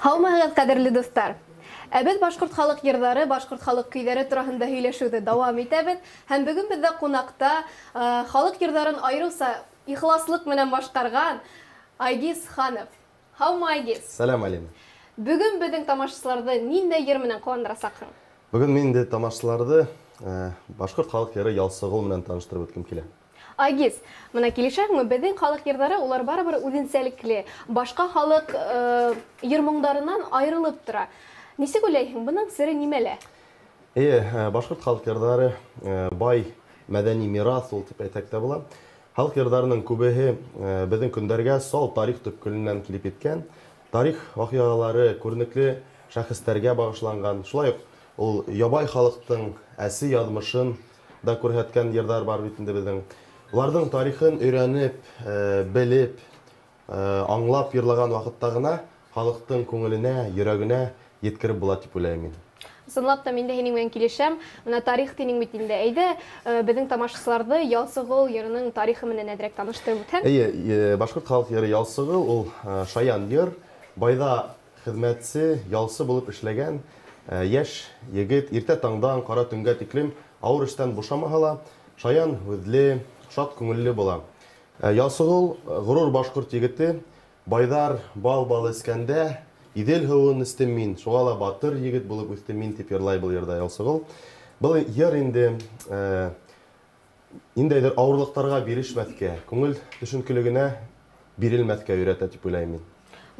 Һаумыһығыҙ, ҡәҙерле дуҫтар! Ә беҙ башҡорт халыҡ йырҙары, башҡорт халыҡ көйҙәре тураһында һөйләшеүҙе дауам итәбеҙ. Һәм бөгөн беҙҙә ҡунаҡта халыҡ йырҙарын айырыуса ихласлыҡ менән башҡарған Айгиз Ханов. Һаумы, Айгиз? Сәләм, Алина. Бөгөн беҙҙең тамашасыларҙы ниндәй йыр менән ҡыуандырасаҡһың? Бөгөн мин инде тамашасыларҙы башҡорт халыҡ йыры «Ялсығол» менән таныштырып үткем килә. Айгиз, мына килешәһеңме, беҙҙең халыҡ йырҙары улар барыбер үҙенсәлекле, башҡа халыҡ йыр-моңдарынан айырылып тора. Нисек уйлайһың, бының сере нимәлә? Эйе, башҡорт халыҡ йырҙары бай мәҙәни мираҫ ул тип әйтһәк тә була. Халыҡ йырҙарының күбеһе беҙҙең көндәргә сал тарих төпкөлөнән килеп еткән. Тарих ваҡиғалары күренекле шәхестәргә бағышланған. Шулай уҡ ул ябай халыҡтың әсе яҙмышын да күрһәткән йырҙар бар бит инде беҙҙең. Уларҙың тарихын өйрәнеп, белеп, аңлап йырлаған ваҡытта ғына халыҡтың күңеленә, йөрәгенә еткереп була тип уйлайым мин. Ысынлап та, мин дә һинең менән килешәм. Мына тарих тинең бит инде. Әйҙә, беҙҙең тамашасыларҙы «Ялсығол» йырының тарихы менән әҙерәк таныштырып үтһәң. Эйе, башҡорт халыҡ йыры «Ялсығол» ул шаян йыр. Байҙа хеҙмәтсе, ялсы булып эшләгән йәш егет иртә таңдан ҡара төнгә тиклем ауыр эштән бушамаһа ла, шаян һүҙле, шат күңелле була. Ялсығол ғорур башҡорт егете, байҙар бал-бал эскәндә Иҙел һыуын эстем мин, шуға ла батыр егет булып үҫтем мин тип йырлай был йырҙа Ялсығол. Был йыр инде ниндәйҙер ауырлыҡтарға бирешмәҫкә, күңел төшөнкөлөгөнә бирелмәҫкә өйрәтә тип уйлайым мин.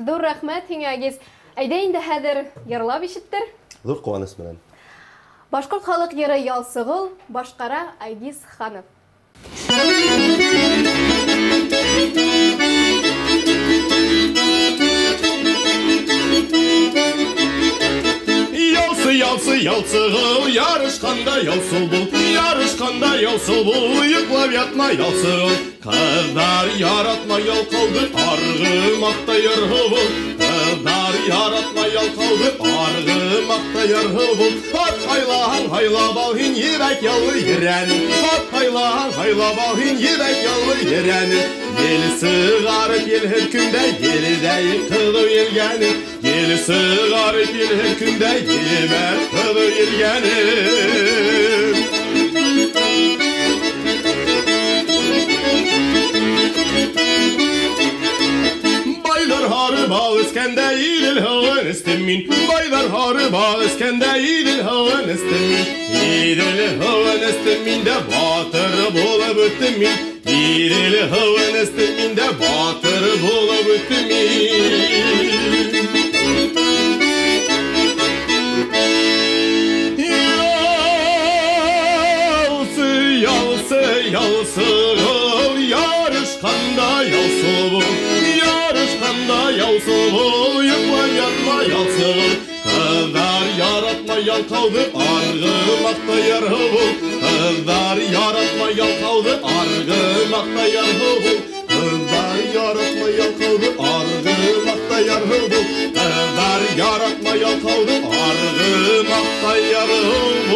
Ҙур рәхмәт һиңә, Айгиз. Әйҙә инде хәҙер йырлап ишеттер. Ҙур ҡыуаныс менән. Башҡорт халыҡ йыры «Ялсығол» башҡара Айгиз Ханов. Ялсы, ялсы, ялсығол, ярышҡанда ялсыл бул, ярышҡанда ялсыл бул, йоҡлап ятма, ялсығол. Ҡыҙҙар яратма ялҡауҙы, арғымаҡта ярһыу бул. Ҡыҙҙар яратма ялҡауҙы, арғымаҡта ярһыу бул. Ат һайлаһаң, һайлап ал һин ебәк яллы ерәне. Ат һайлаһаң, һайлап ал һин ебәк яллы ерәне. Ел сығарып елһеҙ көндә елдәй ҡыҙыу елгәне. Ел сығарып елһеҙ көндә ебәк ҡыҙыу елгәне. Байҙар һары бал эскәндә Иҙел һыуын эстем мин. Байҙар һары бал эскәндә Иҙел һыуын эстем мин. Иҙел һыуын эстем мин дә батыр булып үттем мин. Иҙел һыуын эстем мин дә батыр булып үттем мин. Ялсы, ялсы, ялсығол, ярышҡанда ялсы бул, ярышҡанда ялсы бул, йоҡлап ятма, ялсығол. Ҡыҙҙар яратма ялҡауҙы, арғымаҡта ярһыу бул. Ҡыҙҙар яратма ялҡауҙы, арғымаҡта ярһыу бул. Ҡыҙҙар яратма ялҡауҙы, арғымаҡта ярһыу бул. Ҡыҙҙар яратма ялҡауҙы, арғымаҡта ярһыу бул.